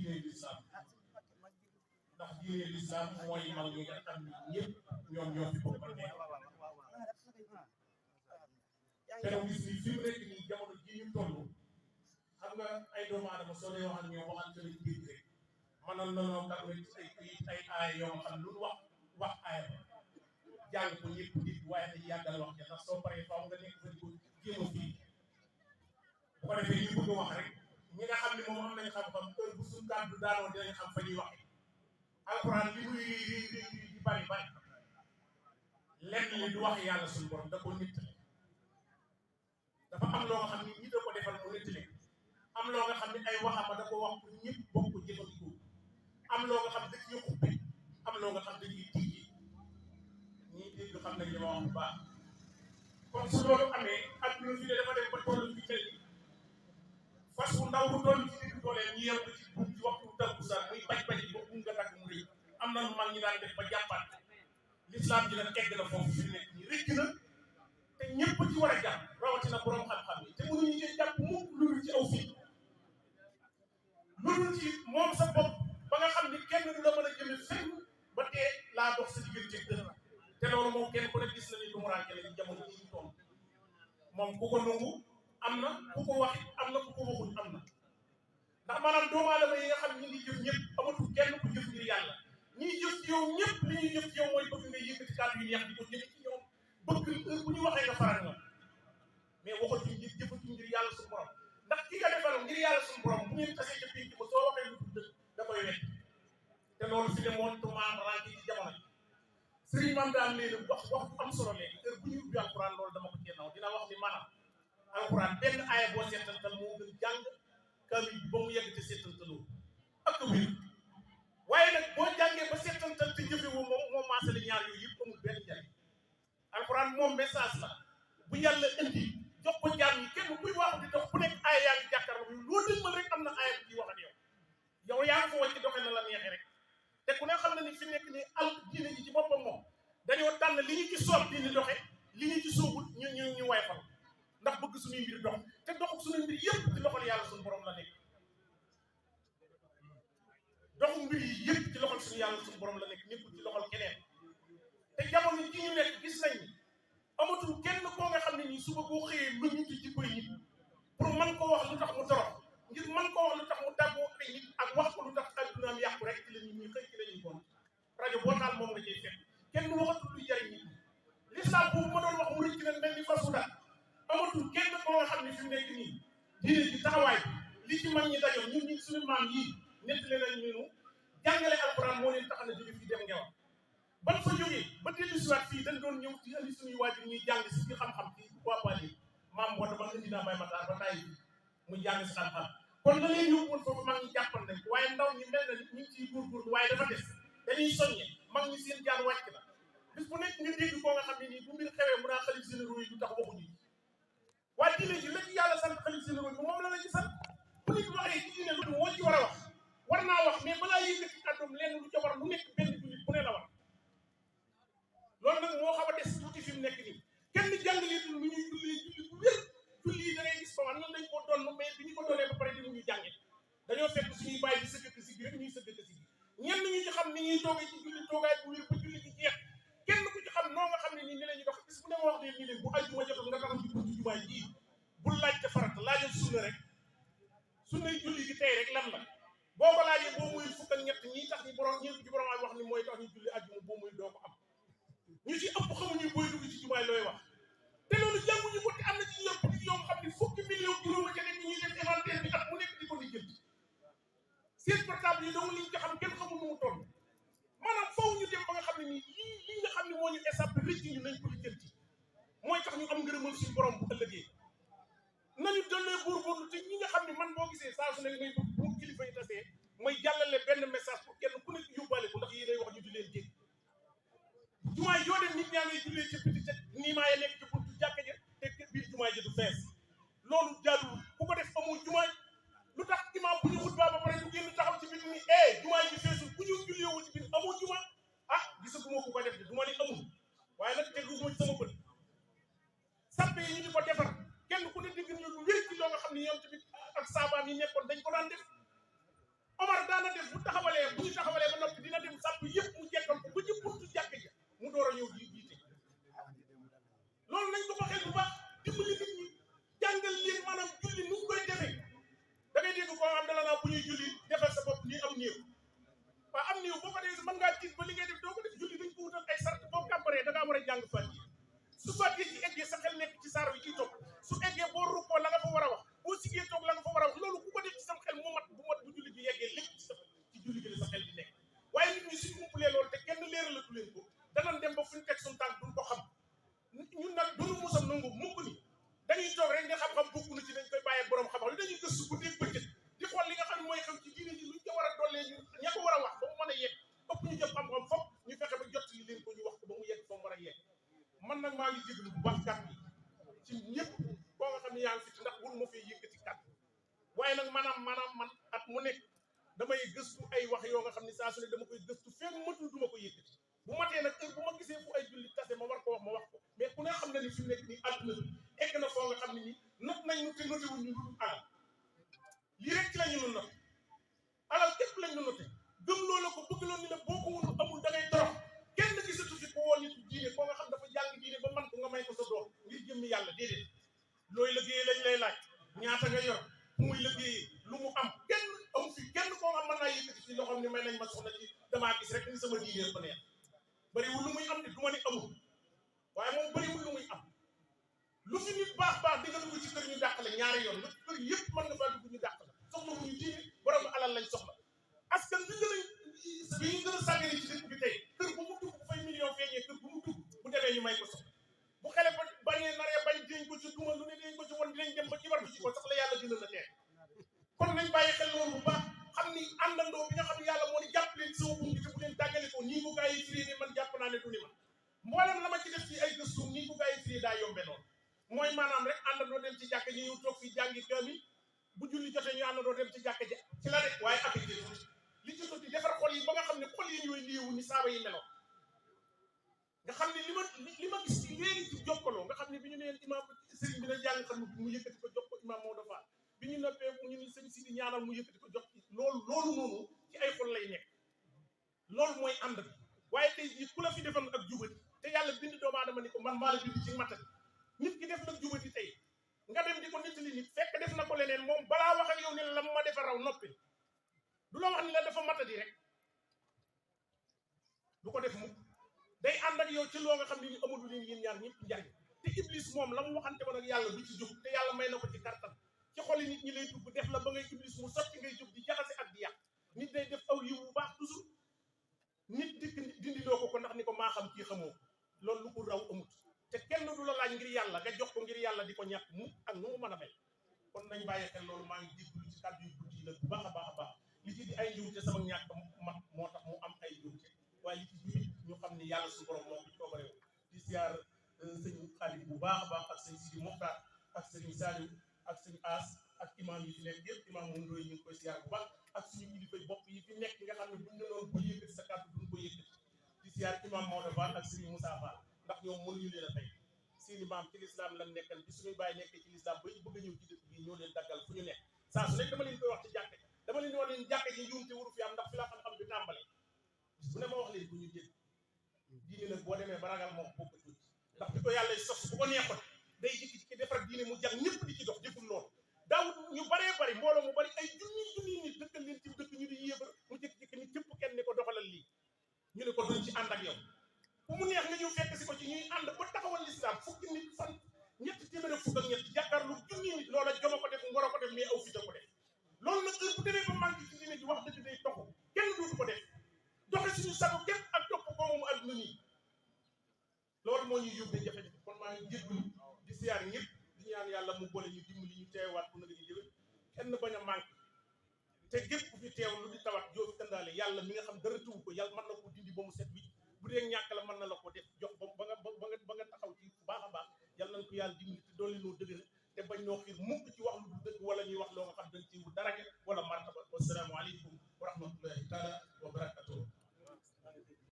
diine l'islam ndax diine l'islam mooy mag ñi nga xam ni ñëpp ñoom ñoo fi bokk nekk te gis ni fi mu nekk nii jamono ji ñu toll xam nga ay doomu aadama soo dee wax ak ñoom waxante lañ dégg rek mënoon nanoo kat ci ay këyit ay aaya yoo xam lu wax aaya ba jàng ko ñëpp nit waaye dañuy yàggal wax ja ndax soo paree faaw nga nekk fa di ko jéem a fii bu ko defee ñu bëgg a wax rek ñi nga xam ne moom am nañ xam-xam heure bu suñu kàddu daanoo dinañ xam fa ñuy waxee alxuraan li muy di bari lenn li du wax yàlla suñu borom da ko nit dafa am loo nga xam ni ñi da ko defal mu nettali am loo nga xam ne ay waxama da ko wax pour ñëpp bokk jëfandikoo am loo nga xam da ciy xuppe am loo nga xam dañuy tiiji ñii dégg xam nañ li ma wax bu baax kon su loolu amee adduna fi ne dafa dem ba toll ci tey fas bu ndaw bu toll ci digg dooleem ñu yew ko ci buum ci waxtu takkusaan muy baj ba buum nga takk mu rëy am na lu mag ñi daan def ba jàppaat l'islam ji nag egg na foofu fi nekk nii rëcc na te ñëpp ci war a jàpp rawatina borom xam-xam yi te mënuñu cee jàpp mukk lu dul ci aw fii lu dul ci moom sa bopp ba nga xam ni kenn du la mën a jëme fenn ba tee laa dox sa diggante dëgg te loolu moom kenn ku ne gis na ni lu mu rànkele ci jamono ji ñu toll moom ku ko nangu am na ku ko wax am na ku ko waxul am na ndax maanaam doomu aadama yi nga xam ñi ngi jëf ñëpp amatul kenn ku jëf ngir yàlla ñiy jëf ci yow ñëpp li ñuy jëf ci yow mooy bëgg nga yëkkati kàddu yu neex di ko jëme ci ñoom bëgg bu ñu waxee nga faral ñoom mais waxatuñ ngir jëfatuñ ngir yàlla suñu borom ndax ki nga defal ngir yàlla suñu borom bu ngeen tasee ca pénc ba soo waxee lu dul da koy wet te loolu fi ne moom tumaan ranki ci jamono ji sëriñ maam daan leen wax bu am solo léegi heure bu ñu ubbi alxuraan loolu dama ko cee naw dina wax ni maanaam alxuraan benn aaya boo seetantal moo gën jàng kamil ba mu yegg te seetantaloo ak wér waaye nag boo jàngee ba seetantal te jëfe woo moom maasale ñaar yooyu yëpp amul benn njariñ alxuraan moom message la bu yàlla indi jox ko jaam yi kenn kuy wax di dox ku nekk aaya yaa ngi jàkkaarloo loo dëgmal rek am na aaya bu ciy wax ak yow yaa ngi fa wàcc doxe na la neexee rek te ku ne xam na ni fi nekk ni al diine ji ci boppam moom dañoo tànn li ñu ci soob diine doxe li ñu ci soobul ñu wayfal ndax bëgg suñuy mbir dox te doxu suñuy mbir yëpp ci loxol yàlla suñu borom la nekk doxu mbir yi yëpp ci loxol suñu yàlla suñu borom la nekk nekkul ci loxol keneen te jamono ji ñu nekk gis nañ ni amatul kenn koo nga xam ne nii suba boo xëyee lu ñu ci jikkoy nit pour mën ko wax lu tax mu torox ngir mën ko wax lu tax mu tàggoo ay nit ak wax ko lu tax addunaam yàqu rek ci la ñuy xëy ci la ñuy bon rajo boo taal moom nga cay fekk kenn du waxatul luy jariñ nit ñi l'islam boobu ma doon wax mu rëcc leen mel ni fasu daal amatul kenn koo nga xam ne fi mu nekk nii diine ji taxawaay li ci mag ñi dajoon ñun ñi suñu maam yii nettali nañ ñu jàngale alxuraan moo leen tax na jóge fii dem ngeewam ban fa jógee ba dellu si waat fii dañ doon ñëw ci indi suñuy waajur ñuy jàng si ci xam-xam ci waapali maam wala man indi naa bay mataar ba tay muy jàng si xam-xam kon la leen yóbbu woon foofu mag ñi jàppal nañ waaye ndaw ñi mel na ni ñu ngi ciy góorgóorlu waaye dafa des dañuy soññe mag ñi seen jaan wàcc na bis bu nekk nga dégg koo nga xam ne nii bu mbir xewee mu naa xalif généraux yi du tax waxuñu waaye diine ji la ci yàlla sant xalif généraux yi moom la ci sant bu nit waxee ci diine lu moo ci war a wax war naa wax mais balaa yëkkati kàddoom lenn lu ca war lu nekk benn jullit bu ne la war loolu nag moo xaw a des tuuti fi mu nekk nii kenn jàngaleetul lu ñuy julli bu wér julli yi da ngay gis ko man ñun dañ ko doon mais bi ñu ko doonee ba pare di mu ñu jànge dañoo fekk suñuy bàyyi di sëggate si gi rek ñuy sëggate si gi ñenn ñu ci xam ni ñuy toogee ci julli toogaay bu wér ba julli gi jeex kenn ku ci xam noo nga xam ne nii ni la ñuy dox bis bu ne ma wax leen nii leen bu àjjuma jotoon nga taxaw ci buntu jumaa ji bul laajte farata laajal sunna rek sunnay julli gi tey rek lan la boo ko laajee boo muy fukk ak ñett ñi tax ñi borom ñeent ci borom ay wax ni mooy tax ñu julli àjjuma boo muy doo ko am ñu ci ëpp xamuñu booy dugg ci jumaay looy wax te loolu jànguñu ko te am na ci ñoom yoo xam ne fukki million juróom ca nekk ñuy def inventaire bi at mu nekk di ko di jënd seen portable yi dong liñ ci xam kenn xamul nu mu toll maanaam faw ñu dem ba nga xam ne nii lii nga xam ne moo ñu échappé rëcc ñu nañ ko di jënd mooy tax ñu am ngërëmal suñu borom bu ëllëgee nañu dollee góorgóorlu te ñi nga xam ne man boo gisee saa su ne ngay bu kilifa yi tasee mooy jàllale benn message pour kenn ku nekk yóbbaale ko ndax yi day wax ñu di leen dégg jumaay yoo dem nit ñaa ngay jullee ca biti ca niimaa ya nekk ci buntu jàkka ja te biir jumaay ja du fees loolu jaaduwul ku ko def amoo jumaay lu tax imaam bu ñu xutbaa ba pare du génn taxaw ci biti ni jumaay ji feesul ku ñu julleewul ci biir amoo juma gisaguma ku ko def de du ma ni amul waaye nag teguma ci sama bët sàppe yi ñu di ko defar kenn ku ne dégg ñu lu wér ci loo nga xam ne ñoom tamit ak saabaam yi nekkoon dañ ko daan def Omar daana def bu taxawalee bu ñu taxawalee ba noppi dina dem sàpp yëpp mu jekkal ko ba ci buntu jàkk ja mu door a ñëw di jiite loolu nañ ko waxee bu baax dimbali nit ñi jàngal leen maanaam julli nu koy defee da ngay dégg koo am dala naa bu ñuy julli defal sa bopp nii am néew waaw am néew boo ko defee mën ngaa tiit ba li ngay def doo ko def julli dañ ko wutal ay sart boo kàmbaree da ngaa war a jàng fàtte su fàtte ci eggee sa xel nekk ci saar wi ciy topp su eggee boo rukkoo la nga fa war a wax boo sigee toog la nga fa war a wax loolu ku ko def ci sam xel mu mat bu julli gi yeggee lépp ci julli gi la sa xel di nekk waaye nit ñi suñu umpulee loolu te kenn leeralatu leen ko danañ dem ba fu ñu teg suñu tànk duñ ko xam ñun nag duñu musam nangu mukk ni dañuy toog rek nga xam-xam bokk na ci dañ koy bàyyee borom xam-xam li dañuy gëstu bu dégg bëccëg di xool li nga xam ne mooy xew ci diine ji luñ ko war a dollee ñu ña ko war a wax ba mu mën a yegg ëpp ñu jëm xam-xam fopp ñu fexe ba jot li leen ko ñu wax ko ba mu yegg fa mu war a yegg man nag maa ngi jéglu bu baax kàddu yi ci ñëpp koo nga xam ne yaa ngi fi ndax wul ma fee yëkkati kàddu waaye nag maanaam man at mu nekk damay gëstu ay wax yoo nga xam ne saa su ne dama koy gëstu fekk matul duma ko yëkkati bu matee nag heure bu ma gisee fu ay julli tase ma war ko wax ma wax ko mais ku ne xam na ni fi mu nekk nii àdduna bi egg na foo nga xam ne nii not nañ ñu te noté wuñ ñu dul alal lii rek ci la ñu nu noté alal képp lañ nu noté gëm loola ko bëgg loon ni la boo ko wul amul da ngay torox kenn gisatu fi ko woo nit diine koo nga xam dafa jàng diine ba man ko nga may ko sa doom ngir jëmmi yàlla déedéet looy liggéeyee lañ lay laaj ñaata nga yor fu muy liggéeyee lu mu am kenn amu fi kenn koo xam mën naa yëkkati fi loo xam ne may nañ ma soxna ci damaa gis rek ni sama diine ba neex bëriwul lu muy am de du ma ne amul waaye moom bëriwul lu muy am lu fi nit baax di nga dugg ci kër ñu dàq la ñaari yoon nga kër yëpp mën nga faa dugg ñu dàq la soxla wu ñu diine borom alal lañ soxla askan bi ñu gën a sàggane ci dëkk bi tey kër bu mu dugg bu fay million feeñee kër bu mu dugg bu demee ñu may ko soxla bu xale ba bañee naree bañ dinañ ko ci duma lu ne dinañ ko ci won dinañ dem ba ci war bi ci ko sax la yàlla gënal la teel kon nañ bàyyi xel loolu bu baax xam ni àndandoo bi nga xam ne yàlla moo ni jàpp leen sama buum bi te bu leen tàggale ko nii ko gaa yi firi ni man jàpp naa ne du ni man mboolem la ma ci def ci ay gëstu nii ko gaa yi firi daa yombe noonu mooy maanaam rek àndandoo dem ci jàkka ji ñu toog fii jàngi kaamil bu julli jotee ñu àndandoo dem ci jàkka ji ci la rek waaye ak li ci tuuti defar xol yi ba nga xam ne xol yi ñooy liiwu ni saaba yi meloon nga xam ne li ma gis ci léegi ci jokkaloo nga xam ne bi ñu neen imaam sëriñ bi na jàng xam ne mu yëkkati ko jox ko imaam Maodo Fall bi ñu noppee ñu ni sëriñ si di ñaanal mu yëkkati ko jox loolu noonu ci ay xol lay nekk loolu mooy ànd bi waaye tey jii ku la fi defal ak jubati te yàlla bind doomu aadama ni ko man maa la bind ci matati nit ki def nag jubati tey nga dem di ko nettali nit fekk def na ko leneen moom balaa wax ak yow ne la ma defa raw noppi du la wax ni la dafa matadi rek du ko def mukk day ànd ak yow ci loo nga xam ne ni amatu leen yéen ñaar ñëpp njariñ te iblis moom la mu waxante woon ak yàlla du ci jóg te yàlla may na ko ci kartan ci xoli nit ñi lay dugg def la ba ngay iblis mu sotti ngay jóg di jaxase ak di yàq nit day def aw yiw bu baax toujours nit dikk dindi loo ko ndax ni ko maa xam kii xamoo loolu lu ko raw amut te kenn du la laaj ngir yàlla nga jox ko ngir yàlla di ko ñàkk mu ak nu mu mën a mel kon nañ bàyyi xel loolu maa ngi jégalu ci kàddu yu guddi yi nag bu baax a baax li ci di ay njuumte sama ñàkk mat moo tax mu am ay njuumte waaye li ci jubit ñu xam ne yàlla suñu borom moo ko coobareew di siyaar sëñ Xaadim bu baax a baax ak sëñ Sidi Moxtaar ak sëñ Saliou ak sëñ As ak imam yi fi nekk yëpp imam moom ndooy ñu ngi koy siyaar bu baax ak suñu kilifa bopp yi fi nekk nga xam ne buñ ne noonu bu yëkkati sa kàddu duñ ko yëkkati di siyaar imam Maodo Fall ak sëñ Moussa Fall ndax ñoom mënuñu leen a tey seeni maam ci lislaam lan nekkal bi suñuy bàyyi nekkee ci lislaam ba bëgg a ñëw ci dëkk bi ñoo leen daggal fu ñu nekk saa su nekk dama leen koy wax ci jàkka dama leen di wax leen jàkka ji njuumte waru fi am ndax fi la xam-xam bi tàmbalee bu ne ma wax leen bu ñu dégg diine nag boo demee ba ragal moom bokk tuuti ndax bi ko yàlla sos bu ko neexoon day jikki-jikki defar diine mu jàng ñëpp di ci dox deful loolu daawut ñu baree bari mbooloo mu bari ay junni nit dëkkal leen ci dëkk ñu di yéefar mu jékki-jékki ni képp kenn ni ko doxalal lii ñu ne ko duñ ci ànd ak yow bu mu neex nga ñëw fekk si ko ci ñuy ànd ba taxawal lislaam fukki nit fan ñetti téeméer fukk ak ñett jàkkaarlu junni nit loola joma ko def ngoro ko def mais aw fi da ko def loolu nag heure bu demee ba manqué ci diine ji wax dëgg day toxu kenn dootu ko def doxe suñu sago képp ak topp ko moomu àdduna nii loolu moo ñuy yóbbee jafe-jafe kon maa ngi jéggalu di siyaar ñëpp di ñaan yàlla mu boole ñu dimbali ñu teewaat ku nag ñu déwén kenn bañ a manqué te gépp ku fi teew lu di tawat joo fi kandaale yàlla mi nga xam dara tuwu ko yàlla mën na ko dindi ba mu set wi bu dee ñàkk la mën na la ko def jox ba nga taxaw ci bu baax a baax yàlla nañ ko yàlla dimbali te doole noo dëgër te bañ noo xiir mukk ci wax lu du dëgg wala ñuy wax loo nga xam dañ ci wut daraja wala martaba wassalaamu aleykum wa rahmatullahi taala